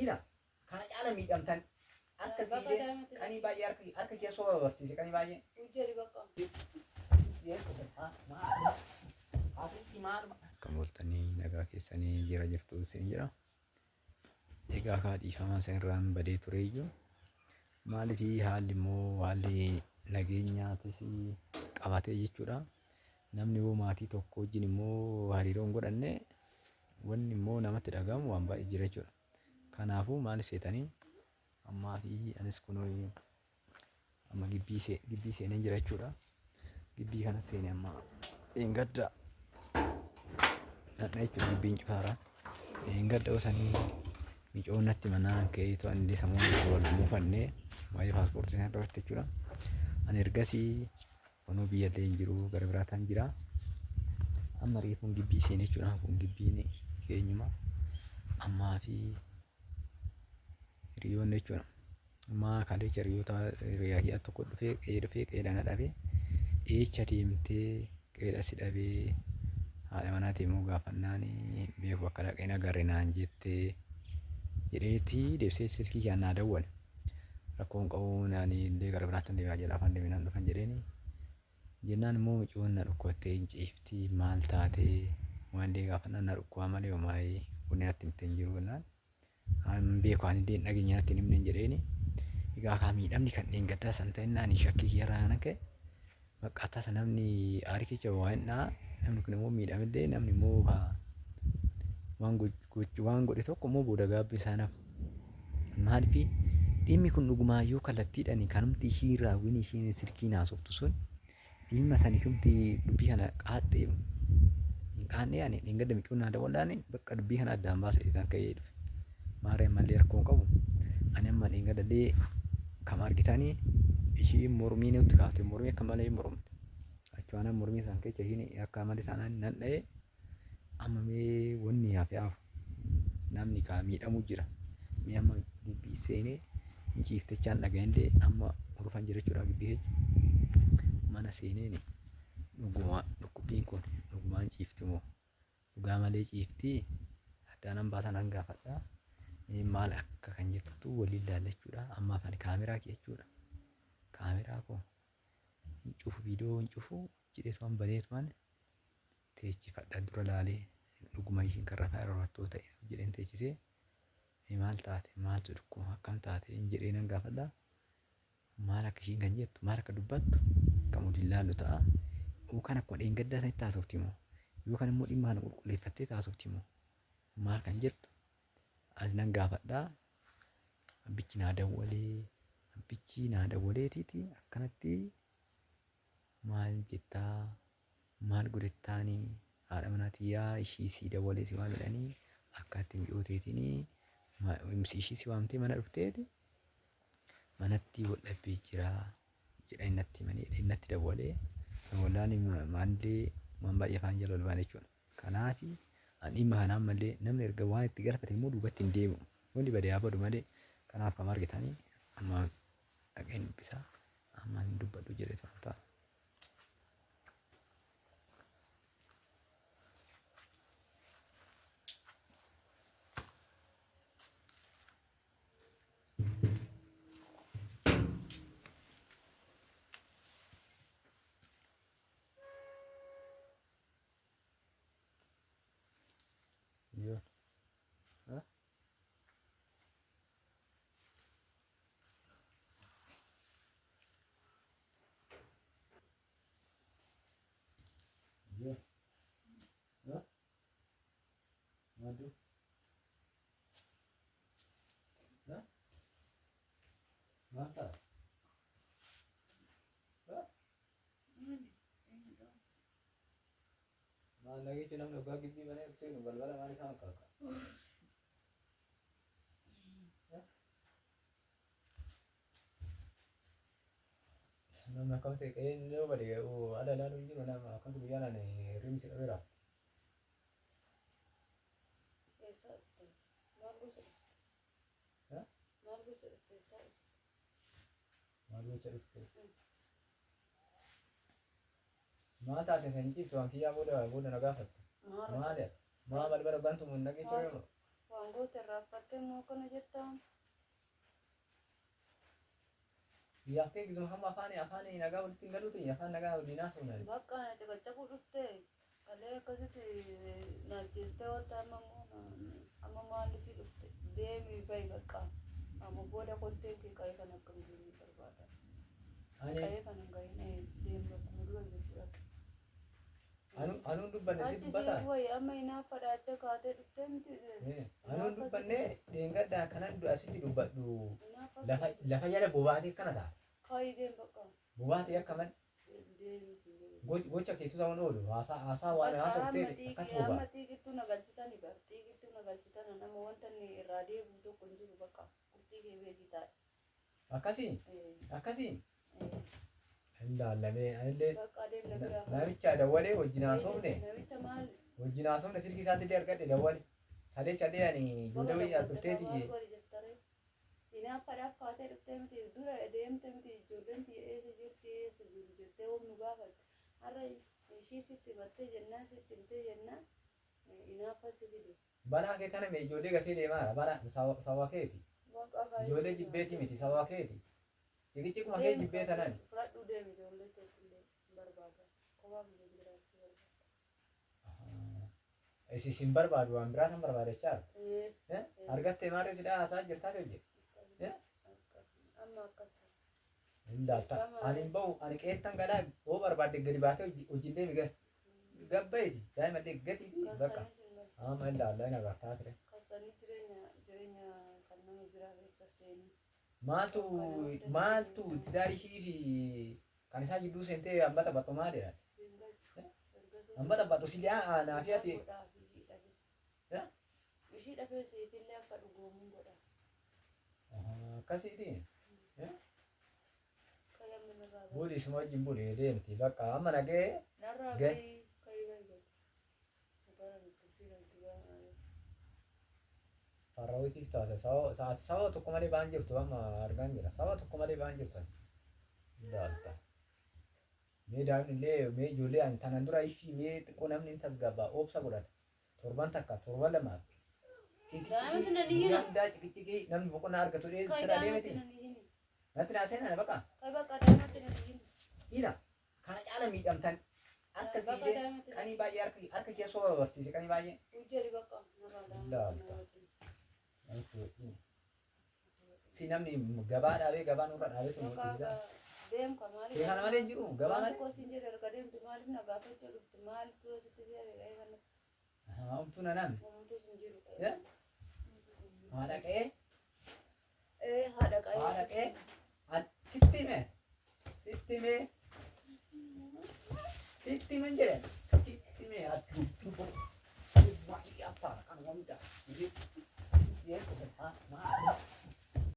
Ila kana caala miidhamtan harka Bakka siidee daa'imatti qanii baay'ee harka harka kee soba barsiise qanii baay'ee. Hojjedhi bakka. Akkam ooltanii nagaa keessanii jira jirtu isin jira. Egaa kaa dhiifamaa isin irraan badee tureyyuu maaliif haalli immoo haalli nageenyaatis qabatee jechuudha. Namni yoo maatii tokko wajjin immoo hariiroo hin godhanne wanni immoo namatti dhagahamu waan baay'ee jira jechuudha. Kanaafuu maal seetanii ammaa fi anis kunoo amma gibbii see gibbii seenee jira jechuudha. Gibbii kana seene amma dheengadda dhadha jechuudha gibbiin cufaara. Dheengadda osanii micoon natti manaan ka'ee to'an illee sammuu wal muufannee waa'ee paaspoortii sana irratti jechuudha. Ani ergasii kunoo biyya illee hin jiru gara biraataan jira. Amma reefuun gibbii seene jechuudha. Kun gibbiin keenyuma ammaa fi hiriyoonni jechuudha. Ammaa kaleecha hiriyoota hiriyaa kiyya tokko dhufee qe'ee dhufee qe'eedha na dhabe. Eecha deemtee qe'eedha si dhabee haadha manaatii immoo gaafannaan beeku akka dhaqee na agarre naan jettee jedheetii deebisee silkii kiyaan naa dawwale. Rakkoon qabu naan illee gara biraatti deemaa jedha afaan deemee naan dhufan jedheeni. Jennaan immoo micoon na dhukkubattee hin ciifti maal taatee waan illee gaafannaan na dhukkubaa malee homaa wanni natti himte hin jiru jennaan. Hin beeku ani illee hin dhageenye natti hin himne jedheeni. Egaa kaa miidhamni kan dheengaddaa san ta'innaan shakkii kiyyarraa kan ka'e bakka tasa namni aarii keessa waa hin dha'a namni kun immoo miidhamillee namni immoo kaa waan gochi waan godhe tokko immoo booda gaabbii isaa nafu. Maaliif dhimmi kun dhugumaayyuu kallattiidhaan kanumti ishii raawwiin ishiin silkiin haasoftu sun dhimma sanitumti dubbii kana qaaxxee hin qaannee ani dheengadda micuun naa daballaan bakka dubbii kana addaan baasa jedhee ka'ee dhufe. Maarree ammallee rakkoo hin qabu. Ani amma dheengadda illee kam argitanii ishii mormii nutti kaafte mormii akka malee mormte. Achumaan mormii isaan keessa ishiin akka malee isaanaan nan dha'ee Amma mee wanni hafe hafu namni kaa miidhamu jira. Mee amma gibbii seenee hin ciiftechaan dhaga'inillee amma urufan jira jechuudha gibbii keessa. Mana seeneen dhuguma dhukkubbiin kun dhugumaan ciifti moo dhugaa malee ciiftii addaan hambaa sanaan gaafadha. Mee maal akka kan jettu waliin ilaalla jechuudha. Ammaaf ani kaameraa kee jechuudha. Kaameraa koo hin cufu viidiyoo hin cufu jedheetuman baneetuman teechifadha dura laalee dhuguma ishiin kan rafaa yeroo rattoo ta'e jedheen teechisee mee maal taate maaltu dhukkuba akkam taate hin jedhee nan gaafadha. Maal akka ishiin kan jettu maal akka dubbattu kan waliin laallu ta'a. Yookaan akkuma dheengaddaa sanitti haasofti moo yookaan immoo dhimma kana qulqulleeffattee haasofti moo maal kan jettu as nan gaafadha. Abbichi naa dawwalee abbichi naa dawwaleetiiti akkanatti maal jettaa maal godhettaani haadha manaa tiyyaa ishii sii dawwalee si waam jedhanii akkaatti mi'oo teetiin ishii si waamtee mana dhufteeti manatti wal dhabbii jira jedhanii natti himanii jedhee natti dawwalee dawwalaan maallee waan baay'ee afaan jala ol baane jechuudha. Kanaafi an dhimma kana ammallee namni erga waan itti galfate immoo duubatti hin deebi'u. Wanni bade haa badu malee kanaaf kam argitanii amma dhaqeen dubbisaa amma hin dubbadhu jedhe waan ta'a. Yoo. Ha? Yoo. Ha? Madu. Ha? Maal taate? Ha? Maal dhageechu namni hoggaa gibbii mana seenu balbala maaliif hanqaaqa? Namni akkamitti qe'een yoo bade ala ilaaluu hin jiru nama akkamitti guyyaan ani hirribni si dhabeera. Eessaa dhufte ati? Maal gocha dhufte? Maal gocha dhufte? Eessaa dhufte? Maal gocha dhufte? Maal taate kan ciiftu waan kiyyaa booda booda na gaafatte. Maal Maali ati? Maa balbala bantu mun dhageechu Waan goote irraanfattee immoo akkana jettaa? Biyyaaf kee gizuma hamma afaan afaan nagaa walitti hin galuuti afaan nagaa waliin haasofna. Bakka na caqacaquu dhuftee kalee akkasitti na ajjeestee wanta amma immoo amma maaliif dhufte deemi bahi bakka amma booda kotteen kee qa'ee kana akka hin geenye barbaada. Ani Qa'ee kana hin gahin deemi bakkuma dura jirtu dhaqi. Anuun dubbanne si Achi dubbataa? siif wayya amma hinaafa dhaattee kaatee dhuftee miti. Anuun dubbanne dheengaddaa kanan asitti dubbadhu Hinaafa lafa lafa jala bobaatee akkana ta'a. Kaayii deem bakka Bobaatee akka man deemi siin jedhe. Gocha keetu ta'uun oolu haasaa haasaa waan haasoftee akkas Amma bobaa. xiiqittuu na galchitani bar xiiqittuu na galchitan nama wanta inni irraa deebi'u tokko hin jiru bakka qurxii kee beekii taa'e. Akkasii akkasii hin laallamee anillee Bakka adeemna biraa. Namicha dawwalee wajjin haasofne Namicha maal? Wajjin haasofne silkii isaatti illee argadhe dawwale. Kalee calee ani ijoollee wayii as dhufteeti. Maal godhi jettaree? Hinaaffaadhaaf kaatee dhuftee miti dura deemte miti ijoolleen tiyya eessa jirti eessa jiru jettee humnu gaafatte. Har'a ishii sitti bartee jennaan sitti himtee jennaan hinaaffa si fide. Balaa kee tana mee ijoollee gatee deemaara balaa sawa keeti. Ijoollee jibbeeti miti sawa keeti. Ciqiciquma kee jibbee tanan. Fudhadhuu deemi ijoollee teetillee barbaada. Kophaa biyya jiraachuu barbaada. Isin sin barbaadu waan biraa tan barbaadachaa Ee. Argattee maarree sidhaa haasaa jirtaa hojje. Amma akkas. Hin laalta. Ani hin bahu ani qeettan galaa hoo barbaadde gadi baatee hojiin deemi gad. Gabbaiti daa'imallee gatiiti bakka. Amma hin laalla hin agartaa ture. Kasanii jireenya jireenya kan nama biraa keessa seenuu. Maaltu maaltu tidaarii ishii fi kan isaa jidduu seentee hamba taphattu maalidha? Hin galchu. Hamba taphattu si li'aa naa fi ati. Ishii dhabee siifillee akka dhugoomuun godha. Akkasiiti. Kayyamni narraa bahi. Buli isuma wajjin buli deemti bakka amma nagee. Narraa Gah. bahi kayi bahi godha. Farrawitiif taate sa'aati sababa tokko malee ba'an jirtu amma argaan jira. Sababa tokko malee ba'an jirtu ati. Ilaalta. Mee daa'imni illee mee ijoollee ani tanan dura ishii mee xiqqoo namni hin tasgabbaa obsa godhata. Torban takka torban lamaaf. Daa'imti nan iyyina. Guyyaa hundaa ciqiciqii namni boqonnaa argatu dhee Kayi sirraa daa'imti deemeti. nan iyyini. Natti naa seenaa baqa. Kayi bakka daa'imti nan iyyini. Ila kana caala miidhamtan harka Bakka siidee daa'imti nan qanii baay'ee harka harka kee soba barsiise qanii baay'ee. Hojjedhi bakka narraa daa'imti Ilaalta. nan wajjin. Si namni gabaa dhaabee gabaa nurra dhaabee tun Bakka hojjechiisa. deemka maaliif? Kee kana malee hin jiru gabaa Wanti malee. koo siin jedhe erga deemtu maaliif na gaafachuu dhufte maaltu asitti si hafe qa'ee kana Homtuu na namni. homtuu sin jiru qa'ee. Eh? Haadha qe'ee Ee haadha qa'ee. Haadha qe'ee sitti hime sitti hime sitti himen jedhe sitti hime adduu waa'ee affaara kan hunda.